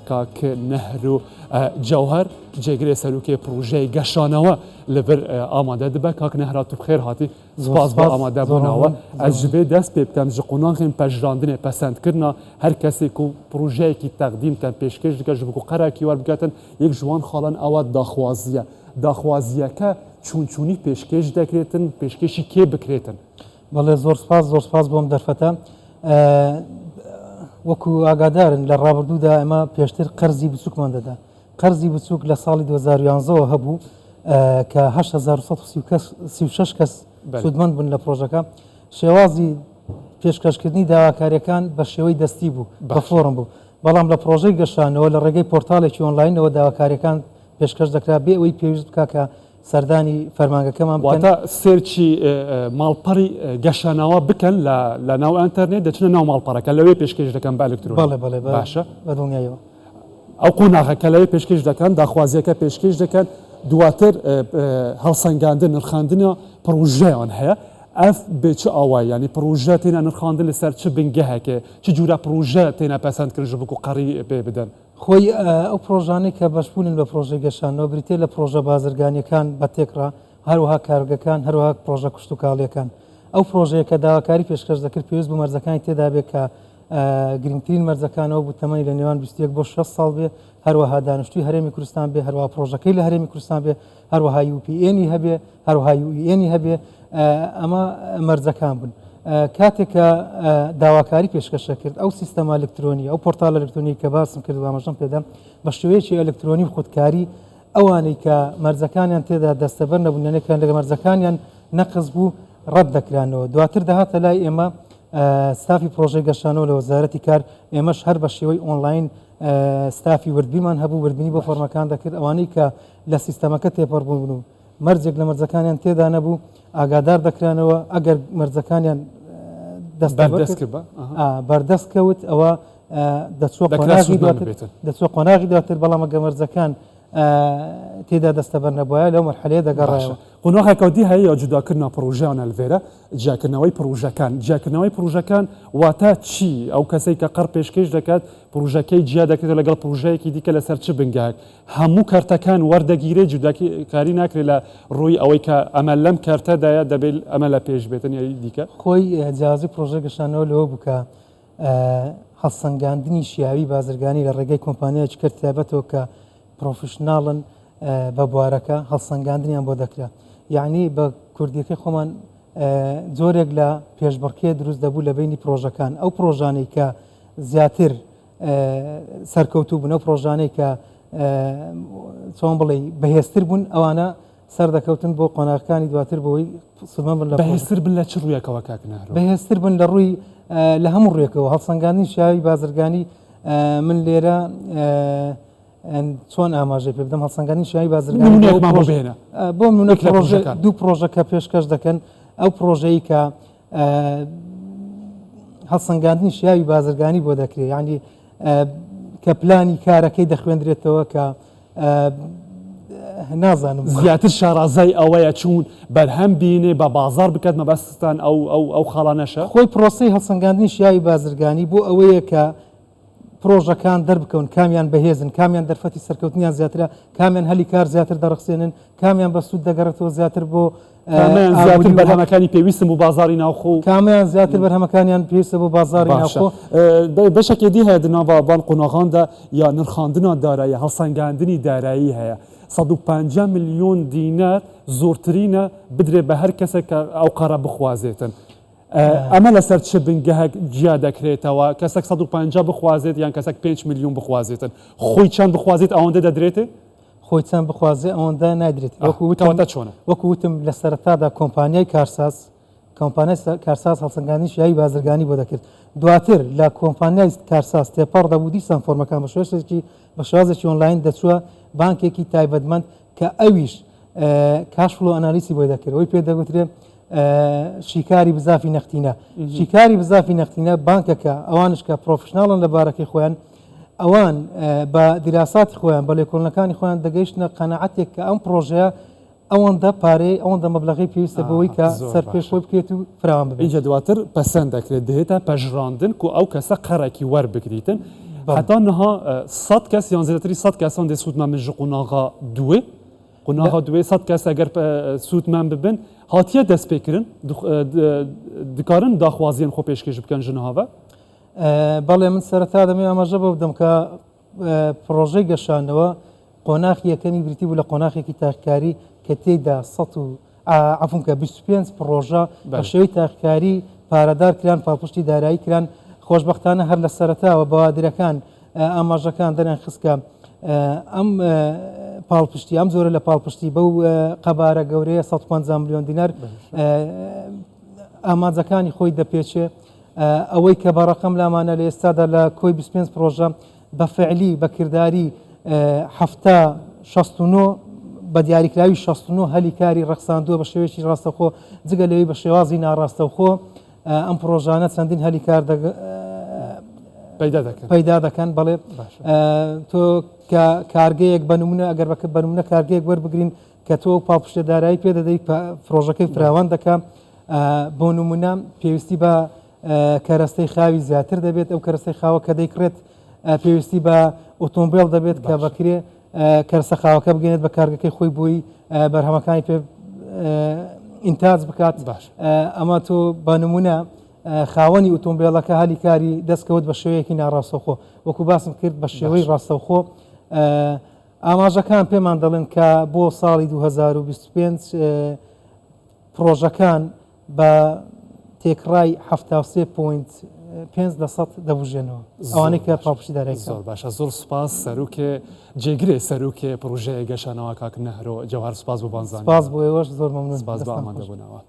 کاک نەهرو جەوهەر جێگرێ سەروکێ پڕوژەی گەشانەوە لە ڤر ئامادە دبە. کاک نەهرا تو بخێر هاتی، سپاس بۆ ئامادە بوونەوە. ئەز ji vê dest pê bikem ji qonaxên pejirandinê pesendkirina her kesê ku projeyekî teqdîm ken pêşkêş dike ji bo ku qerekî werbigetin yek ji wan xalan ewa daxwaziye. Daxwaziyeke çûn çûnî pêşkêş dekrêtin, pêşkêşî kê bikrêtin؟ بەڵێ زۆر سپاس، زۆر سپاس بۆم دەرفەتە. وەکو ئاگادارن لە ڕابردوودا ئێمە پێشتر قەرزی بچووکمان دەدا. قەرزی بچووک لە ساڵی 2011ەوە هەبوو کە 8136 کەس سوودمەند بوون لە پرۆژەکە. شێوازی پێشکەشکردنی داواکاریەکان بە شێوەی دەستی بوو، بە فۆرم بوو، بەڵام لە پرۆژەی گەشانەوە لە ڕێگەی پۆرتالێکی ئۆنلاینەوە داواکاریەکان پێشکەش دەکرا بێ ئەوەی پێویست بکا کە سەردانی فەرمانگەکەمان بکەن. واتە search ی ماڵپەڕی گەشانەوە بکەن لە ناو ئەنتەرنێت، دەچنە ناو ماڵپەڕەکە لەوێ پێشکێش دەکەن بە ئەلکترۆنی. بەڵێ بەڵێ باشە بە دڵنیایەوە. ئەو قۆناغە کە لەوێ پێشکێش دەکەن، داخوازیەکە پێشکێش دەکەن، دواتر هەڵسەنگاندن نرخاندنە پڕۆژەیان هەیە. ئەف بێ چ ئاوای یانی پڕۆژە تێنە نرخاندن لەسەر چ بنگەهێکێ چ جورە پڕۆژە تێنە پەسەند کردن ji bo ku qerî pê bidin؟ خۆی ئەو پرۆژانەی کە بەشبوونن بە پرۆژەی گەشانەوە بریتیە لە پرۆژە بازرگانیەکان بە تێکڕا، هەروەها کارگەکان، هەروەها پرۆژە کشتوکاڵیەکان. ئەو پرۆژەیە کە داواکاری پێشکەش دەکرد پێویست بوو مەرجەکانی تێدا بێت کە گرنگترین مەرجەکانەوە بوو تەمەنی لە نێوان 21 بۆ 60 ساڵ بێ، هەروەها دانیشتووی هەرێمی کوردستان بێ، هەروەها پرۆژەکەی لە هەرێمی کوردستان بێ، هەروەها UPN ی هەبێ، هەروەها UEN ی هەبێ، ئەمە مەرجەکان بوون. کاتێک کە داواکاری پێشکەشە کرد ئەو سیستەمە ئەلکترۆنی ئەو پۆرتال ئەلکترۆنی کە باسم کرد و ئاماژەم پێدا بە شێوەیەکی ئەلکترۆنی و خودکاری ئەوانەی کە مەرجەکانیان تێدا دەستەبەر نەبوون یانەکان لەگە مەرجەکانیان نەقص بوو ڕەت دەکرانەوە. دواتر دەهاتە لای ئێمە ستافی پرۆژەی گەشانەوە لە وەزارەتی کار، ئێمەش هەر بە شێوەی ئۆنلاین ستافی وردبینمان هەبوو، وردبینی بۆ فۆرمەکان دەکرد. ئەوانەی کە لە سیستەمەکە تێپەڕ بوون و مەرجێک لە مەرجەکانیان تێدا نەبوو ئاگادار دەکرانەوە، ئەگەر مەرجەکانیان بەردەست کەوت ئەوە دەچوە قۆناغی دواتر، بەڵام ئەگەر مەرجەکان تێدا دەستەبەر نەبوایە لەو مەرحەلەیە دەگەڕایەوە. قۆناغێکە دی هەیە یا جوداکردنا پڕۆژەیانە لەێرە، جیاکردنەوەی پڕۆژەکان. جیاکردنەوەی پڕۆژەکان واتە چی؟ ئەو کەسەی کە قەر پێشکێش دەکات پڕۆژەکەی جیا دەکرێتەوە لەگەڵ پڕۆژەیەکی دیکە لەسەر چ بنگەیەک؟ هەموو کەرتەکان وەردەگیرێت، جوداکاری ناکرێت لە ڕووی ئەوەی کە ئەمە لەم کەرتەدایە دەبێت ئەمە لە پێش بێتن یاری دیکە؟ خۆی جیاوازی پڕۆژەی گەشانەوە لەوە بوو کە هەڵسەنگاندنی شیاوی بازرگانی لە ڕێگەی کۆمپانیایەکی کەرتی تایبەتەوە کە professional ن بە بوارەکە هەڵسەنگاندنیان بۆ دەکرا. یعنی بە کوردیەکەی خۆمان جۆرێک لە پێشبڕکێ دروست دەبوو لە بینی پرۆژەکان. ئەو پرۆژانەی کە زیاتر سەرکەوتوو بوون، ئەو پرۆژانەی کە چۆن بڵێ بەهێزتر بوون، ئەوانە سەردەکەوتن بۆ قۆناغەکانی دواتر بۆی سوودمەند بن لە بەهێزتر بن لە چ ڕوویەکەوە کاک نەهرۆ؟ بەهێزتر بن لە ڕووی لە هەموو ڕوویەکەوە هەڵسەنگاندنی شیاوی بازرگانی. من لێرە چۆن ئاماژەی پێ بدەم هەڵسەنگاندنی شیاوی بازرگانی نمونەیەکمان بۆ بهێنە. بۆ نمونە پرۆژە دوو پرۆژە کە پێشکەش دەکەن، ئەو پرۆژەی کە هەڵسەنگاندنی شیاوی بازرگانی بۆ دەکرێت، یعنی کە پلانی کارەکەی دەخوێندرێتەوە کە نازانم زیاتر شارازای ئەوەیە چوون بەرهەم بینێ بە بازار بکات، مەبەستان ئەو ئەو ئەو خاڵانەشە؟ خۆی پرۆسەی هەڵسەنگاندنی شیاوی بازرگانی بۆ ئەوەیە کە پرۆژەکان دەربکەون کامیان بەهێزن، کامیان دەرفەتی سەرکەوتنیان زیاترە، کامیان هەلی کار زیاتر دەڕەخسێنن، کامیان بە سوود دەگەڕێتەوە زیاتر بۆ کامیان زیاتر بەرهەمەکانی پێویستن بۆ بازاری ناوخۆ، کامیان زیاتر بەرهەمەکانیان پێویستە بۆ بازاری ناوخۆ. بەشێکی دی هەیە دناوا وان قۆناغاندا یا نرخاندنا دارایی، هەڵسەنگاندنی دارایی هەیە. 150 ملیۆن دینار زۆرترینە بدرێ بە هەر کەسێک کە ئەو قەرە بخوازێتن. ئەمە لەسەر چ بنگەهێک جیا دەکرێتەوە؟ کەسێک 150 بخوازێت یان کەسێک 5 ملیۆن بخوازێتن، خۆی چەند بخوازێت ئەوەندە دەدرێتێ؟ خۆی چەند بخوازێ ئەوەندە نادرێت. وەکو وتم کەواتە چۆنە؟ وەکو وتم لە سەرەتادا کۆمپانیای کارساز، کۆمپانیای کارساز هەڵسەنگاندنی شیاوی بازرگانی بۆ دەکرد. دواتر لە کۆمپانیای کارساز تێپەڕ دەبوو، دیسان فۆرمەکان بە شێوازێکی بە شێوازێکی ئۆنلاین دەچووە بانکێکی تایبەتمەند کە ئەویش cash flow analysis ی بۆی دەکرد، ئەوەی پێ دەگوترێ شیکاری بزافی نەختینە. شیکاری بزافی نەختینە بانکەکە ئەوانش کە professional ن لە بارەکەی خۆیان، ئەوان بە دیراساتی خۆیان بە لێکۆڵینەکانی خۆیان دەگەیشتنە قەناعەتێک کە ئەم پرۆژەیە ئەوەندە پارەی ئەوەندە مەبلەغی پێویستە بۆی کە سەرپێش خۆی بکرێت و فراوان ببێت. ئینجا دواتر پەسەند دەکرێت دێتە پەژراندن کو ئەو کەسە قەرەکی وەربگریتن. هەتا نها سەد کەس یان زێدەتری سەد کەسان دێ سوودمەند بن ji قۆناغا دوێ قۆناغا دوێ سەد کەس ئەگەر سوودمەند ببن هاتیە دەست پێکردن دکارن داخوازیان خۆ پێشکێش بکەن ji نها ve؟ بەڵێ من سەرەتا دەمەوێت ئاماژە بەوە بدەم کە پڕۆژەی گەشانەوە قۆناخی یەکەمی بریتی بوو لە قۆناخێکی تاقیکاری کە تێیدا سەد و عەفوم کە 25 پڕۆژە بە شێوەی تاقیکاری پارەدار کران پاڵپشتی دارایی کران خۆشبەختانە هەر لە سەرەتاوە بەوادرەکان ئاماژەکان دەریان خست کە ئەم پاڵپشتی ئەم جۆرە لە پاڵپشتی بەو قەبارە گەورەیە 150 میلیۆن دینار ئامانجەکانی خۆی دەپێچێ ئەوەی کە بە ڕەقەم لامانە لە ئێستادا لە کۆی 25 پرۆژە بە فعلی بە کرداری حەفتا 69 بە دیاریکراوی 69 هەلی کاری ڕەخساندووە بە شێوەیەکی ڕاستەوخۆ جگە لەوەی بە شێوازی ناڕاستەوخۆ ئەم پرۆژانە چەندین هەلی کار پەیدا دەکەن پەیدا دەکەن بەڵێ تۆ کە کارگەیەک بە نمونە ئەگەر بەکە بە نمونە کارگەیەک وەربگرین کە تۆ پاڵپشتە دارایی پێ دەدەیت پرۆژەکەی فراوان دەکا بۆ نمونە پێویستی بە کەرەستەی خاوی زیاتر دەبێت ئەو کەرەستەی خاوە کە دەیکڕێت پێویستی بە ئۆتۆمبیل دەبێت کە بەکرێ کەرسە خاوەکە بگەێنێت بە کارگەکەی خۆی بۆی بەرهەمەکانی پێ ئینتاج بکات باش ئەمە تۆ بە نمونە خاوەنی ئۆتۆمبیلەکە هەلی کاری دەستکەوت بە شێوەیەکی ناڕاستەوخۆ وەکو باسم کرد بە شێوەی ڕاستەوخۆ ئاماژەکان پێمان دەڵێن کە بۆ ساڵی 2025 پڕۆژەکان بە تێکڕای 73 point پێنج لە سەد دەبوژێنەوە ئەوانەی کە پاڵپشتی دارایی کراون. زۆر باشە زۆر سوپاس سەروکێ جێگرێ سەروکێ پڕوژەیە گەشانەوە کاک نەهرۆ جەوهەر سوپاس بۆ بانزانیان. سوپاس بۆ ئێوەش زۆر مەمنون سوپاس بۆ دەستان خۆش. ئامادەبوونەوە.